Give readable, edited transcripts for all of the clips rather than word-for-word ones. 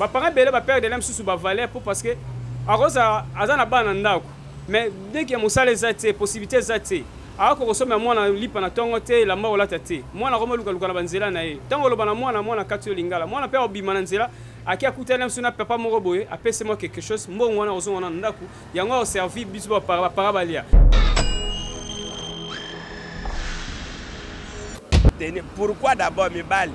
Baparent ebele baperdre mosusu bavaleur mpo parce que akozala aza na bana na ndako, mais dès que mosala eza te, possibilité eza te, akoki kosomba mwana lipa na ntongo te, elamba kolata te. Mwana akomolukaluka na banzela na ye. Ntango oloba na mwana, mwana kati yo lingala, mwana mpe akobima na nzela, aki akutani na biso na papa moko boye, apesi mwa quelque chose, mbongo wana ozonga na ndako yango akoservi biso bapara balia. Pourquoi d'abord mibali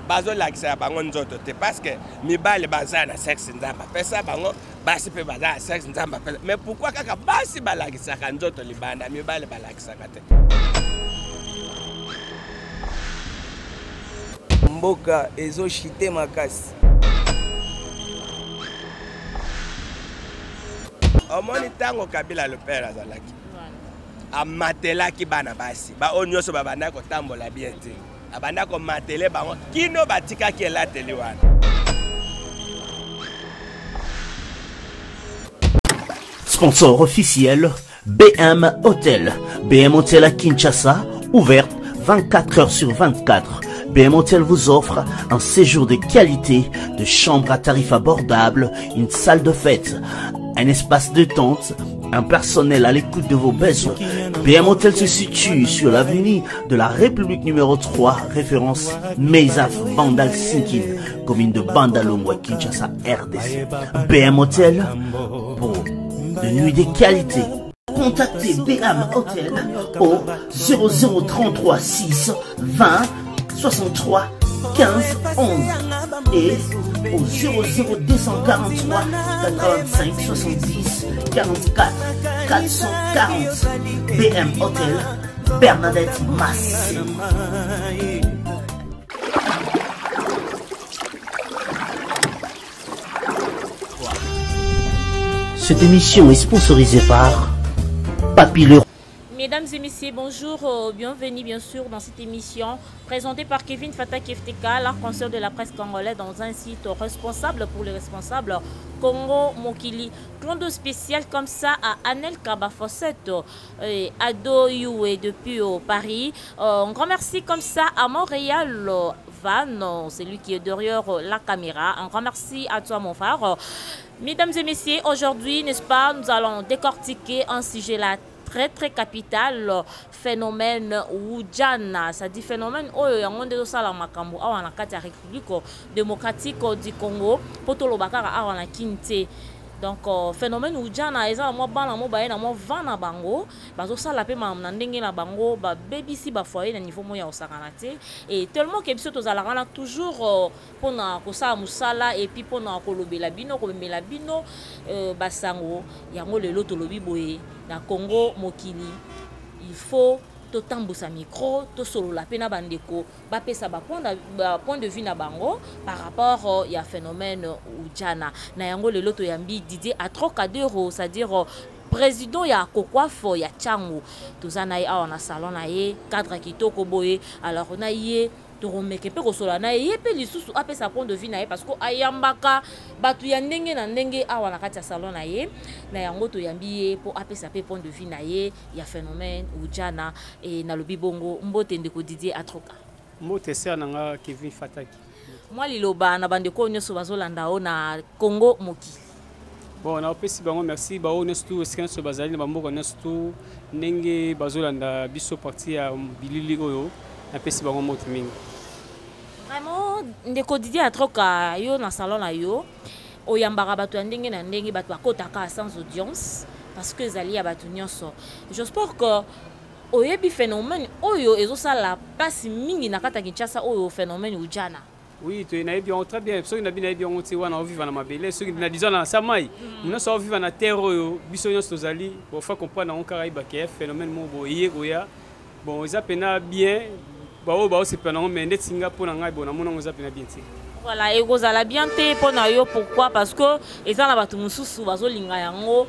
bazolakisa ya bango nzoto te? Parce que mibali baza na sexe, Nzambe apesa bango, basi mpe baza na sexe, Nzambe apesa. Mais pourquoi kaka basi balakisaka nzoto libanda, mibali balakisaka te? Mboka ezoshite makasi. Omoni, ntango Kabila le père azalaki, amatelaki bana basi baoyo nyonso babanda kotambola bien te, abanda komatele bango kino batikaki elateli wana. Sponsor officiel BM Hotel. BM Hotel à Kinshasa, ouverte 24 heures sur 24. BM Hotel vous offre un séjour de qualité, de chambres à tarif abordable, une salle de fête, un espace de tente, un personnel à l'écoute de vos besoins. BM Hotel se situe sur l'avenue de la République numéro 3, référence Meisaf Bandal Sinkin, commune de Bandalungwa, Kinshasa, RDC. BM Hotel pour de nuits de qualité. Contactez BM Hotel au 0033 6 20 63 15 11 et au 00243 85 70 44 440. BM Hotel, Bernadette Massé. Cette émission est sponsorisée par Papy Le Mesdames et messieurs, bonjour, bienvenue bien sûr dans cette émission présentée par Kevin Fataki FTK, l'arc-en-ciel de la presse congolaise, dans un site responsable pour les responsables, Congo Mokili. Clin spécial comme ça à Anel Kabafosset et Ado Yue depuis Paris. Un grand merci comme ça à Montréal Van, c'est lui qui est derrière la caméra. Un grand merci à toi mon frère. Mesdames et messieurs, aujourd'hui, n'est-ce pas, nous allons décortiquer un sujet là très très capital, phénomène Ujana, c'est-à-dire phénomène oyo yango nde ezosala makambo awa na kati ya République démocratique du Congo, po toloba kaka awa na Kin te. Donc phénomène Ujana eza na mwa bana mo baye na mwa vana bango bazosala mpe makambo na ndenge na bango, babebisi bafoyer na niveau moko ya kosakana te. Et tellement ke biso tozalaka wana toujours mpona kosala mosala et puis mpona kolobela bino, komemela bino basango yango. Lelo tolobi boye na Congo Mokili, il faut totambusa micro, tosolola mpe na bandeko, bapesa bapoint de vue na bango par rapport ya phénomène Ujana. Na yango lelo toyambi Didier Atrocadero, c'est-à-dire président ya Kokwafo ya Tshangu. Toza na ye awa na salon na ye, cadre kitoko boye. Alors na ye tokomeke mpe kosolola na ye, ye mpe lisusu apesa point de vue na ye, parce que ayambaka bato ya ndenge na ndenge awa na kati ya salon na ye. Na yango toyambi ye mpo apesa mpe point de vue na ye ya phénomène Ujana. E nalobi bongo, mbote ndeko Didier Atroka. Mbote ser na nga Kevin Fataki. Mwa liloba na bandeko oyo nyonso bazolanda o na Congo Mokili. Bon, napesi bango merci, baoyo nyonso tu, esika nyonso bazali na bamboka nyonso tu, ndenge bazolanda biso parti ya bilili oyo, napesi bango mbote mingi. Vraiment, ndeko Didier Atroka, yo na salon na yo oyambaka bato ya ndenge na ndenge, bato bakotaka sans audience parce que ezali ya bato nyonso. J'espère que oyebi phénomène oyo ezosala mpasi mingi na kati ya Kinshasa oyo, phénomène Ujana. Oui, to nayebi yango très bien. Soki nabi nayebi yango te, wana oviva na mabele, soki na disons na sa mai nyonso oviva na terre oyo biso nyonso tozali. Bon, faut comprendre yango kaka, yebaka ya phénomène moko boye eye koya. Bon, eza mpena bien, baoyo baosepela nango, mais ndeti nga, mpo na ngai, bon, namona yango eza mpena bien te. Voilà, ekozala bien te mpo na yo. Pourquoi? Parce que eza na bato mosusu bazolinga yango,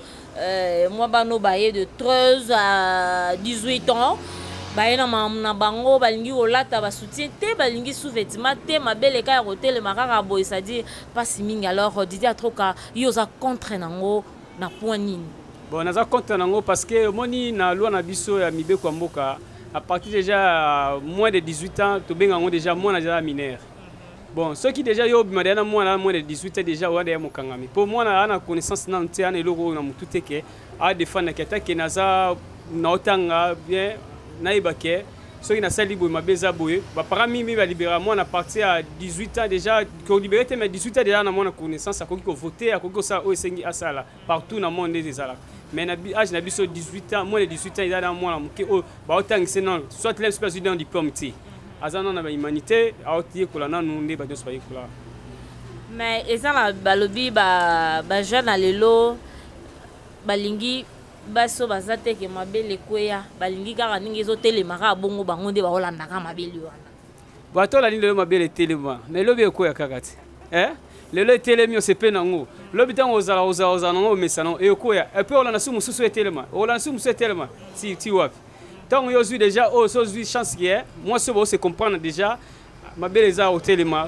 mwa bano baye de 13 à 18 ans, baye na makambo na bango, balingi kolata basoutien te, balingi sous-vêtement te, mabele kaka ya kotelema kaka boye, c'est-à-dire mpasi mingi. Alors Didier Atroka, yo oza contre nango na point nini? Bon, naza contre nango parce que omoni, na loi na biso ya mibeko ya mboka, à partir déjà moins de 18 ans, tobenga yango déjà mwana, déjà mineur. Bon, soki déjà yo obima deja na mwana moins de 18 ans, déjà oya deja mokangami, mpo mwana aa na connaissance nanu te, ana eloko oyo na motu te ke adefendaki ata ke naza naotanga bien, nayeba ke soki nasali boye, mabe eza boye. Baparent mingi balibera mwana à partir ya 18 ans déjà. Kolibere te, mais 18 ans déjà na mwana connaissance, akoki kovote, akoki kosala oyo esengi asala. Partout na monde nde ezalaka, mais na age na biso, 18 ans, moins de 18 ans, eza na mwana moke oyo baotangisa nano, soit lem soki azwi nano diplôme te, aza nano na bahumanité, aoyekola nanu nde bato nyonso bayekolaka. Mais eza na balobi bajeune na lelo balingi basi oyo baza te ke mabele ekweya, balingi kaka ndenge ezotelema kaka bongo, bango nde baolandaka mabele wana. Bato olandi lelo mabele etelema, mais lobi ekweya kaka te, eh? Lelo etelemi, osepe nango, lobi ntango ozala ozala ozala nango, omesa nango, ekoya. Et puis olanda su mosusu etelema, olanda su mosusu etelema, ti ti wapi? Ntango yo ozwi déjà oyo, so ozwi chance ke mwasi oyo baose comprendre déjà, mabele eza otelema,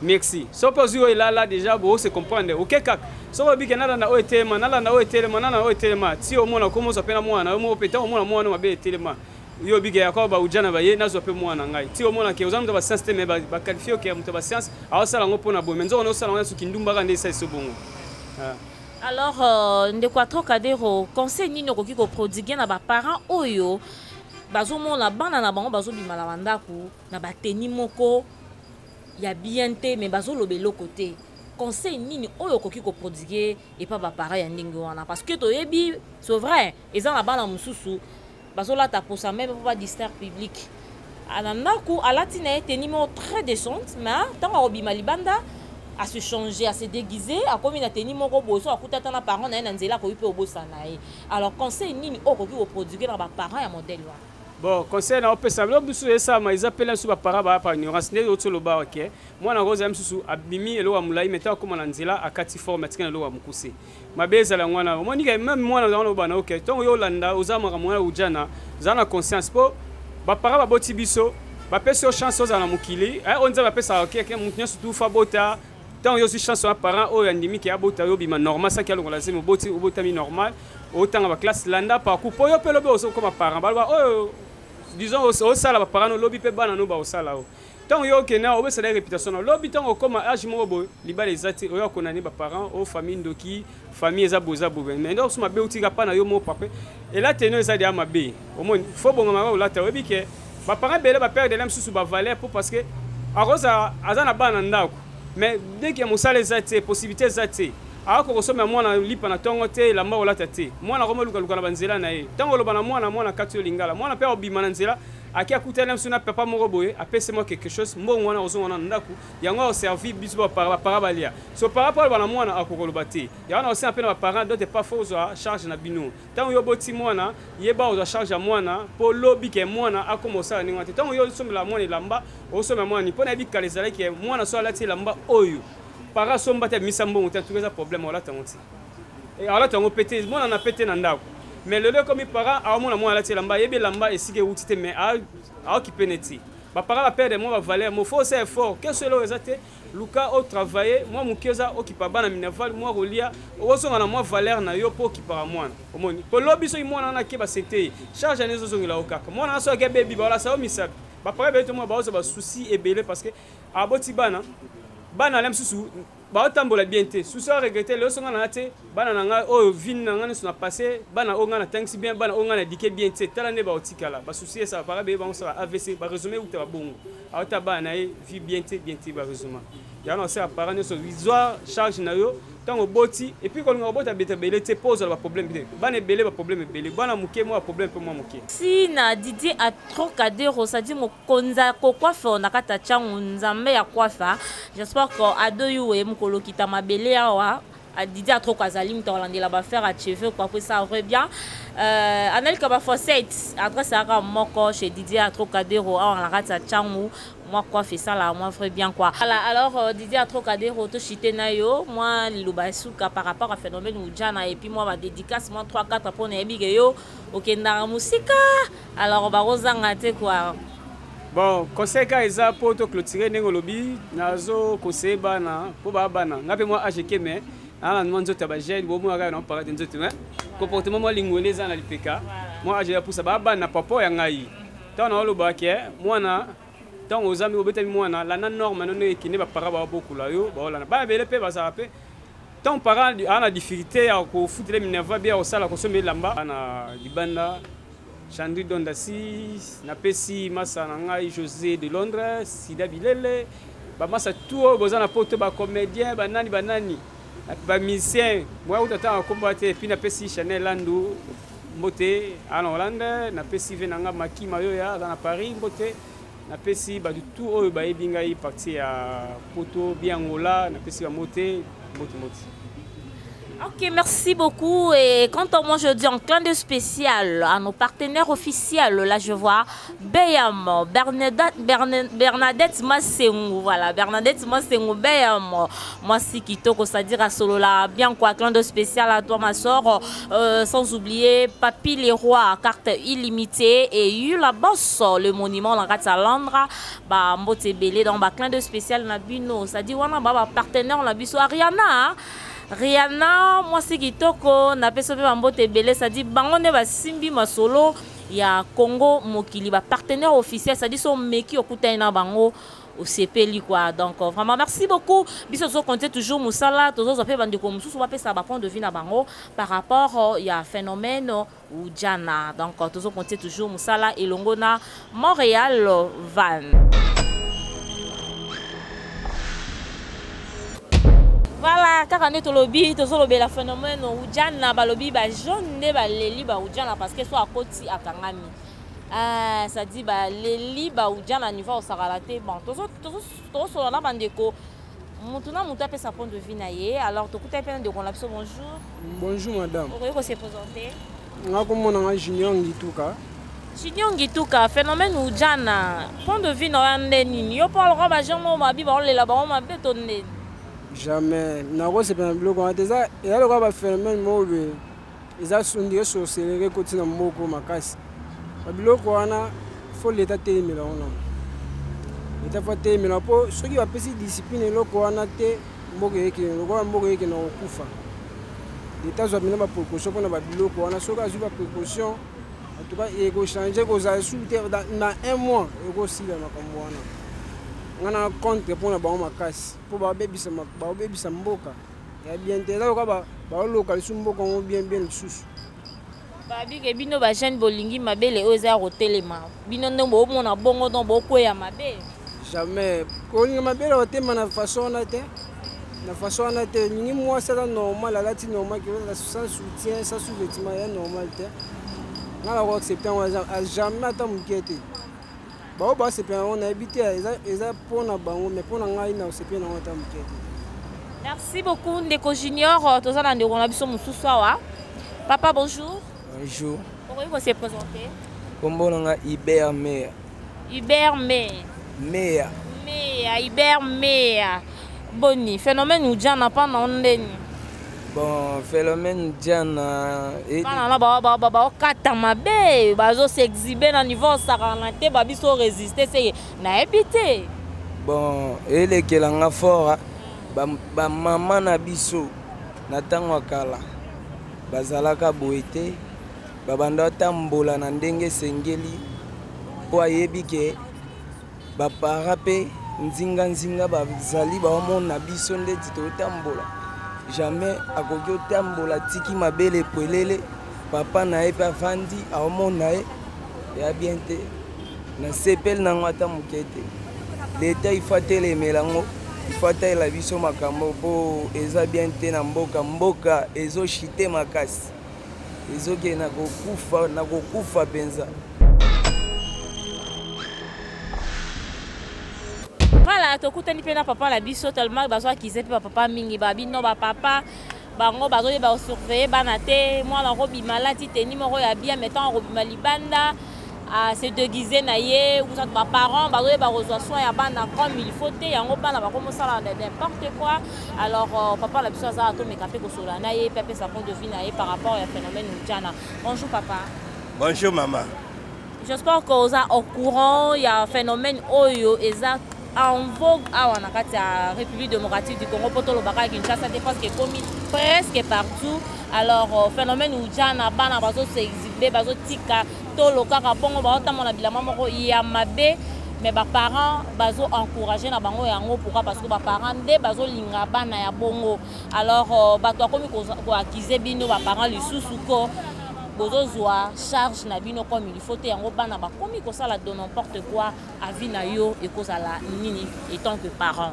merci. So mpe ozwi oyo elala déjà, boose comprendre, oke kaka. Soki oyebi ke nalanda oyo etelema, nalanda oyo etelema, nalanda oyo etelema, ti omona komozwa mpe na mwana na yo moko mpe. Ntango omona mwana mabele etelema, yo obike yako baujana baye, nazwa mpe mwana na ngai, ti omona ke oza moto ya bascience te, mais baqualifie oke moto ya bascience, aosala yango mpona boye, mais nzoko na osala yango soki ndumbaka nde esalisi bongo. Ah. Alors ndeko Atrocadero, conseil nini okoki koprodigue na baparent oyo bazomona bana na bango bazobima na bandako na bateni moko ya bien te, mais bazoloba eloko te? Conseil nini oyo okoki koprodigue epa baparent ya ndenge wana? Parce que toyebi, c'est vrai, eza na bana mosusu bazolata posa meme mpo badistraire public na ndako, alati na ye tenue moko très décente, mais ntango akobima libanda, ase changer, ase déguiser, akomi na tenue moko boye. So akuta ata na parent na ye na nzela, akoki mpe obosana na ye. Alors conseil nini oyo okoki koproduire na baparent ya modèle wana? Bon, conseil na opesa biloko mosusu esalama, eza pele mosusu baparent baya par ignorance. Nde oti oloba ke mwana yango ozala mosusu abimi eloko ya molai, mai ntango akóma na nzela, akati forme, atika na eloko ya mokuse. Mabe ezala yango wana. Omoni ke même mwana ozala na obana, oke ntongo yo olanda, oza makambo wana ujana, zala na conscience, mpo baparent baboti biso, bapesi yo chance ozala na mokili oyo Nzambe apesaka ke motu nyonso tufa bota. Ntango yo ozwi chance wana, parent oyo andimi ke abota yo, obima normal, saki alongola zemi, oboti, obotami normal, otanga baklasse, landa parcours, mpo yo mpe lobi ozokoma parent, baloba oyo, disons, osala baparent no, lobi mpe bana no baosala o. Ntango yo okende awa, obesala ye réputation na lobi. Ntango okóma age moko boye, libala eza te, oyo akonani baparent o famille ndoki, famille eza boye, eza boye, mais ndoko so mabe utika mpa na yo moko pape elate no eza deya mabe. Omoni, fo bongama olata. Oyebi ke baparent ebele baperdre ele mosusu bavaleur, mpo parce que akozala aza na bana na ndako, mais dès que mosala eza te, possibilité eza te, akoki kosomba mwana lipa na ntongo te, elamba kolata te, mwana akoma lukaluka na banzela na ye. Ntango oloba na mwana, mwana kati yo lingala, mwana mpe akobima na nzela, aki akutani biso na papa moko boye, apesi mwa quelque chose, mbongo wana ozonga na ndako, yango akoservi biso bapara balia. So par rapport aloba na mwana, akokoloba te. Yango na kosenga mpe na baparent dote pas fo ozwa charge na bino. Ntango yo oboti mwana, yeba ozwa charge ya mwana, mpo lobi ke mwana akoma osala ndenge wana te. Ntango yo osombela mwana elamba, osomba mwana nini? Mpo nayebi kala ezalaki ke mwana so alati elamba oyo para asomba te, abimisa mbongo te, antuka eza problème, olata yango te, alata yango pe te, mwana na pe te na ndako. Mais lelo ekomi parent aomona mwana alati elamba, ayebi elamba esika ewuti te, mais aokipe neti baparent baperdre mwa bavaleur mo. Fo osala effort keso, eloko eza te, luka otravaille mwa moke, oza okipa bana minerval, mwa kolia, okozonga na mwa valeur na yo, mpo okipaka mwana. Omoni, mpo lobi soki mwana wana ake, basete ye, charge yani ezozongela yo kaka. Mwana wana soki ake bebi, baolasa yo misapi. Baparent ebele tomona baozwa basusi ebele parce que aboti bana, bana ala mosusu baotambola bien te, susu aregrete lelo songa na te, bana na ngai oyo vini na ngai nyonso na passé, bana oyo ngai natangisi bien, bana oyo ngai na dike bien te, tala nde baotikala basusi esala. Para beye bango sala AVC, baresume euta babongo, aota bana na ye vie bien te, bien te, baresume yango. Na osala parent nyonso, zwa charge na yo ntango oboti, et puis kolinga kobota beta ebele te, mpo ozala baproblème te, bana ebele, baproblème ebele, bana moke mwa baproblème mpe mwa moke. Si na Didier Atrocadero, c'est-à-dire mokonzi kokwafa na kati ya ntango Nzambe ya kwafa, j'espère que adoyo ye mokolo kita mabele awa, Didier Atroko azali moto akolandela bafaire ya cheveux quoi, po ça vrai bien. Analika bafosete, adresse ayaka moko chez Didier Atrocadero awa na kati ya ntango, mwa coiffe esala mwa vrai bien quoi. Voilà, alors Didier Atrocadero, toshite na yo mwa liloba ya suka par rapport à phénomène ujana, et puis mwa badédicace mwa 3 4, mpo nayebi ke yo okendaka mosika, alors bakozanga te quoi. Bon, conseil kaka eza mpo toclôture ndenge olobi, nazoconseille bana, mpo baa bana nga mpe mwa age ke, mais naa na mwa nzoto ya bajeune, bomona kaka na parate nzoto, mais comportement mwa lingwele eza na lipeka, mwa age ya pusa baa bana papa ya ngai. Ntango naoloba ke mwana Ntango ozami obetami mwana, landa norme nono ekende bapara babokola yo, baolanda bana ebele mpe bazala mpe ntango parent aza na difficulté ya kofutela minerva bia kosala kosomba elamba na libanda. Chandri Dondasi, napesi masa na ngai José de Londres, Sida Bilele, bamasa tout oyo boza na poto, bacomédien, banani banani, bamusicien, moya kuta ntango akomba te. Epuis napesi Chanel Landu mbote aza na Hollande, napesi ve na nga Maki Mayoya aza na Paris mbote, napesi bato tout oyo bayebi ngai parti ya poto bien Angola, napesi bango te mbote mbote. Ok, merci beaucoup. Et quant à moi, je dis en clin d'œil spécial à nos partenaires officiels. Là, je vois Beyam, Bernadette, Bernadette Massengu. Voilà, Bernadette Massengu, Beyam. Moi, si Kitoko, c'est-à-dire à Solola. Bien quoi, clin d'œil spécial à toi, ma soeur. Sans oublier Papi Leroy, carte illimitée. Et Yula Boss, le monument, la Ratsalandra. Bah, Mbote Belé, donc, bah, clin d'œil spécial, Nabino. C'est-à-dire, on a bah, partenaire, on a biso Ariana. Hein? Rihanna, mwasi kitoko, napesi mpe bambote ebele, c'est-à-dire bango nde basimbi masolo ya Congo Mokili, ba partenaire officiel, c'est-à-dire so meki okutani na bango osepeli quoi. Donc vraiment merci beaucoup. Biso tozo compter toujours musala, tozo mpe bandeko mosusu bapesa ba point de vue na bango par rapport ya phénomène Ujana. Donc tozo compter toujours musala elongo na Montréal Van. Voilà, kaka nde tolobi, tozolobela phénomène Ujana, balobi ba jaune nde baleli ba Ujana parce que so akoti akangami. Ça dit ba leli ba Ujana niveau osakala te. Bon, tozo tozo tozo na bandeko. Mutu na mutu apesa point de vue na ye. Alors tokuta pe na ndeko na biso, bonjour. Bonjour madame. Okoki ko se présenter? Nga komona nga Junior Ngituka. Junior Ngituka, phénomène Ujana, point de vue na yo nde nini? Yo mpo aloko ba jeune oyo mabi baolela bango mabe to nde? Jamais. Nakosepela na biloko wana te. Eza eza lokola ba phénomène moko boye eza ondire sorcellerie ekoti na moko makasi. Ba biloko wana faut leta atelemela yango nano. Leta faut atelemela mpo soki bapesi discipline eloko wana te, mboka eyekende lokola mboka eyekende kokufa. Leta azwa mpena baprécaution mpona babiloko wana. Soki azwi baprécaution, en tout cas ekochange, kozala su te na un mois ekosila makambo wana. Nga na contre mpona bango makasi mpo babebisa mboka ya bien te. Eza lokola baoloka lisusu mboka yango bien bien lisusu. Babike bino ba jeune bolingi mabele oyo eza ya kotelema, bino nde bomona bongo donc bokweya mabe. Jamais kolinga mabele otema na façon wana te, na façon wana te. Olingi mwasi aza normal, alati normal, sans soutien, sans sous-vêtement, ya normal te. Nga na koaccepte yango jamais ata moke te. Bao basepela yango nayebi te, eza mpona bango, mais mpona ngai na osepela yango ata moke te. Merci beaucoup ndeko Junior. Toza na ndeko na biso mosusu awa. Papa, bonjour. Bonjour. Okoki ko se présenter? Kombo na nga Hubert Meya. Hubert Meya. Meya. Meya, Hubert Meya. Boni, phénomène Ujana pa na ndeni? Bon, phénomène Ujana bana na ba ba ba ba kata mabe, bazo s'exhiber na niveau sakana te, ba biso résister c'est na ebité. Bon, elekela nga fort ba ba mama na biso na tango akala bazalaka boye te, babanda tambola na ndenge sengeli po ayebi ke bapara pe nzinga nzinga bazali baomona biso ndeti totambola. Jamais akoki otambola tiki mabele pwelele, papa na ye pe avandi aomona ye ya bien te. Na sepeli nango ata moke te. Leta il faut atelemela yango, il faut atalela biso makambo po eza bien te na mboka. Mboka ezoshite makasi, ezokende na kokufa, na kokufa mpenza. Voilà, tokutani mpe na papa na biso tellement bazo akize mpe bapapa mingi babino bapapa bango bazoyeba kosurveille bana te. Mwana akobima alati teni moko ya bien, mais ntango akobima libanda se déguiser na ye, ou soit baparent bazoyeba kozwa soin ya bana comme il faut te, yango bana bakomosala n'importe quoi. Alors papa na biso aza atomeka mpe kosola na ye mpe apesa point de vue na ye par rapport ya phénomène Ujana. Bonjour papa. Bonjour maman. J'espère que oza au courant ya phénomène oyo eza en vogue awa na kati ya République démocratique du Congo, po tolobaka Kinshasa te parce que ekomi presque partout. Alors phénomène Ujana, bana bazo s'exhiber, bazotika tolo kaka bongo, baotambola bilamba moko ya mabe. Mais baparent bazo encourage na bango yango. Pourquoi? Parce que baparent nde bazolinga bana ya bongo. Alors bato akomi koaccuser bino baparent lisusu ko bozozwa charge na bino comme il faut te. Yango bana bakomi kosala de n'importe quoi. Avis na yo ekozala nini étant que parent?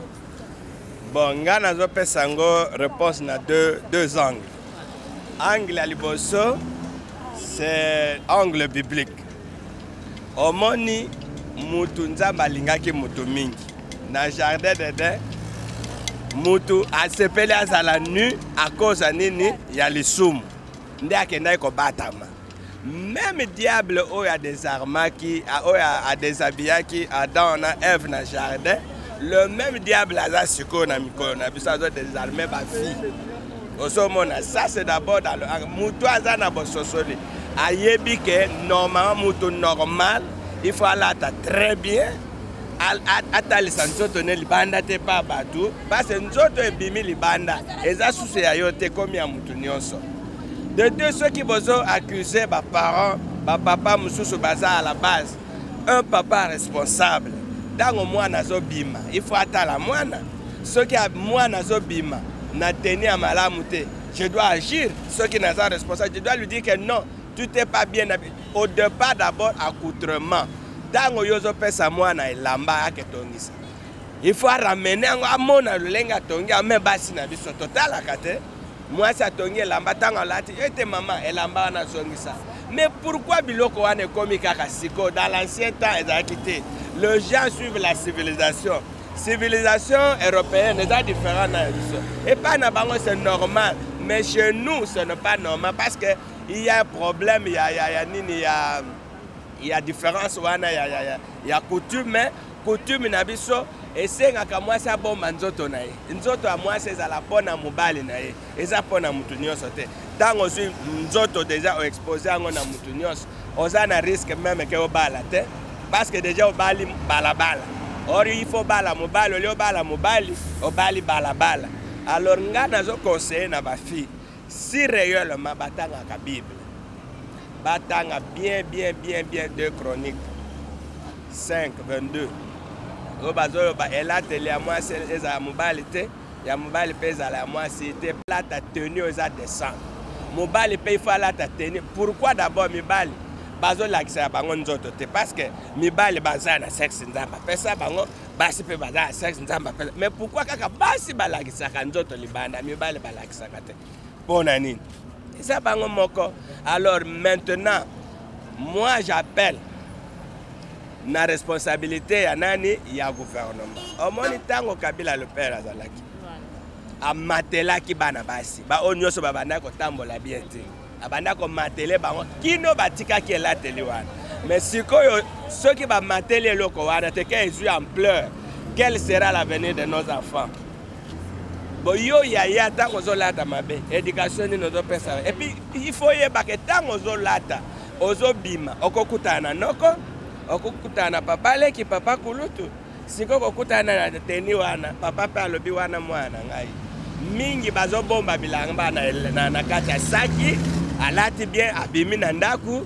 Bon, nga nazopesa yango réponse na deux angles. Angle ya liboso, c'est angle biblique. Omoni, mutu Nzambe alingaki mutu mingi na jardin d'Eden. Mutu asepeli azala nu à cause ya nini? Ya lisumu. Nde akendaki kobatama. Même diable oyo adésarmaki, oyo adéshabillaki Adam na Ève na jardin, le même diable aza sikoyo na mikolo na biso, azodésarme bafille. Ozomona, ça c'est d'abord dans le mutu aza na bososoli, ayebi ke normalement mutu normal, il faut alata très bien, atalisa nzoto ne libanda te pa bato, parce nzoto ebimi libanda eza susu ya yo te, komi ya mutu nyonso. De deux, soki bozo accuse baparent, bapapa mosusu baza à la base. Un papa responsable, ntango mwana azobima, il faut atala mwana. Soki mwana azobima na tenue ya malamu te, je dois agir. Soki naza responsable, je dois lui dire que non, tu t'es pas bien habillé. Au départ, d'abord accoutrement. Ntango yo ozopesa mwana elamba aketongisa, il faut aramener yango, amona lolenge atongi. Ame basi na biso totalaka te. Mwasi atongi elamba, ntango alati ete mama elamba wana azongisa. Mais pourquoi biloko wana ekomi kaka sikoyo? Dans l'ancien temps ezalaki te. Le gens suivent la civilisation. Civilisation européenne eza différent na biso. Epai na bango c'est normal, mais chez nous ce n'est pas normal, parce que il y a un problème ya nini, ya différence wana ya coutume. Mais coutume na biso esengaka mwasi abomba nzoto na ye. Nzoto ya mwasi ezala mpo na mobali na ye, eza mpo na mutu nyonso te. Ntango ozwi nzoto déjà, oexpose yango na mutu nyonso, oza na risque même ke obala te, parce que déjà obali balabala. Or il faut bala mobali. Olie obala mobali, obali balabala. Alors nga nazoconseille na bafille, si réellement batangaka Bible, batanga bien bien bien bien 2 Chroniques 5 22 oyo bazoloba elateli ya mwasi ezala mobali te, ya mobali mpe ezala ya mwasi te. Lata tenue oyo eza décent. Mobali mpe il faut alata tenue. Pourquoi d'abord mibali bazolakisa ya bango nzoto te? Parce que mibali baza na sexe Nzambe apesa bango, basi mpe baza na sexe Nzambe apesa. Mais pourquoi kaka basi balakisaka nzoto libanda, mibali balakisaka te? Mpo na nini? Eza bango moko. Alors maintenant, moi j'appelle na responsabilité ya nani? Ya gouvernement. Omoni, ntango Kabila le père azalaki, amatelaki bana basi baoyo nyonso babandaki kotambola bien te, abanda komatele bango kino batikaki elateli wana. Mais sikoyo, soki bamateli eloko wana te, ke ezwi ampleur, quel sera l'avenir de nos enfants? Bo yo yaya, ntango ozolata mabe, éducation nini ozopesa? Et puis il faut oyebaka, ntango ozolata, ozobima, okokutana na noko, okokutana na papa leki, papa kulutu. Sikoyo kokutana na tenue wana, papa mpe alobi wana mwana na ngai. Mingi bazobomba bilamba na kati ya saki, alati bien, abimi na ndako.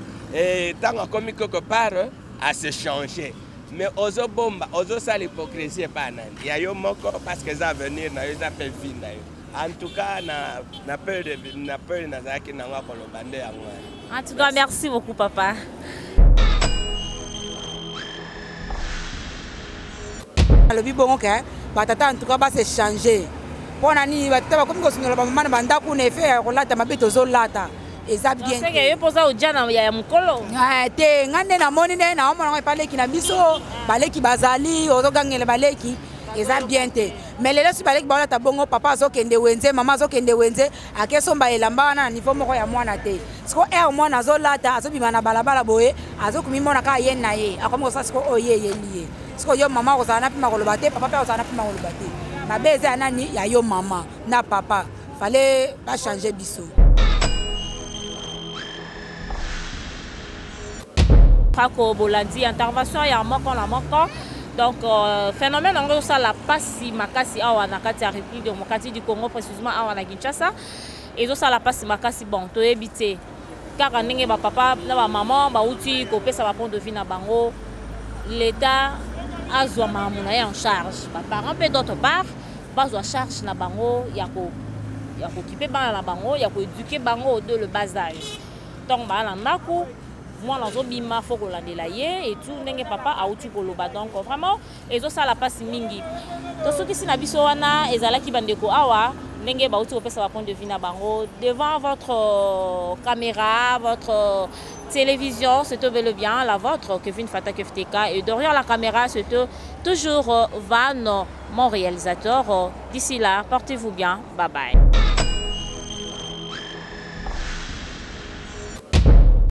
Ntango akomi quelque part, ase changer. Mais ozobomba, ozosala hypocrisie epai nani? Ya yo moko, parce que eza avenir na yo, eza mpe vie na yo. En tout cas, na peu nazalaki nango ya koloba nde yango wana. En tout cas, merci beaucoup, papa. Alobi bongo ke batata en tout cas base changer. Mpo na nini batata bakomi kosundola bamama na bandako na effet ya kolata mabe? Tozolata eza bien. Seke yo mpoza odia na ya mokolo. Te, ngai nde namoni nde naomona ngo epa leki na biso. Baleki bazali, ozogangela baleki, eza bien te. Mais lelo si baleki baolata bongo, papa azokende wenze, mama azokende wenze, akesomba elamba wana na niveau moko ya mwana te. Siko ere mwana azolata, azobima na balabala boye, azokomimona kaka ye na ye, akomi kosala siko oyo ye eyeli ye. Siko yo mama okozala na mpima koloba te, papa mpe akozala na mpima koloba te. Mabe eza ya nani? Ya yo mama na papa. Fallait bachange biso. Kako bolandi intervention ya moko na moko. Donc phénomène yango ezosala mpasi makasi awa na kati ya République démocratique du Congo, précisément awa na Kinshasa, ezosala mpasi makasi. Bon, toyebi te kaka ndenge bapapa na bamama bauti kopesa bapoint de vue na bango. L'état azwa makambo na ye en charge. Baparent mpe d'autre part bazwa charge na bango ya ko ya kokipe bana na bango, ya koéduquer bango de le bas âge. Ntango baa na ndako, mwana azobima, fo kolandela ye et tout, ndenge papa auti koloba. Donc vraiment ezosala mpasi mingi. Tosukisi na biso wana. Ezalaki bandeko awa ndenge bauti kopesa bapoint de vue na bango devant votre caméra, votre télévision. C'était bel et bien la vôtre, Kevin Fatak FTK, et derrière la caméra, c'était toujours Van, mon réalisateur. D'ici là, portez-vous bien, bye bye.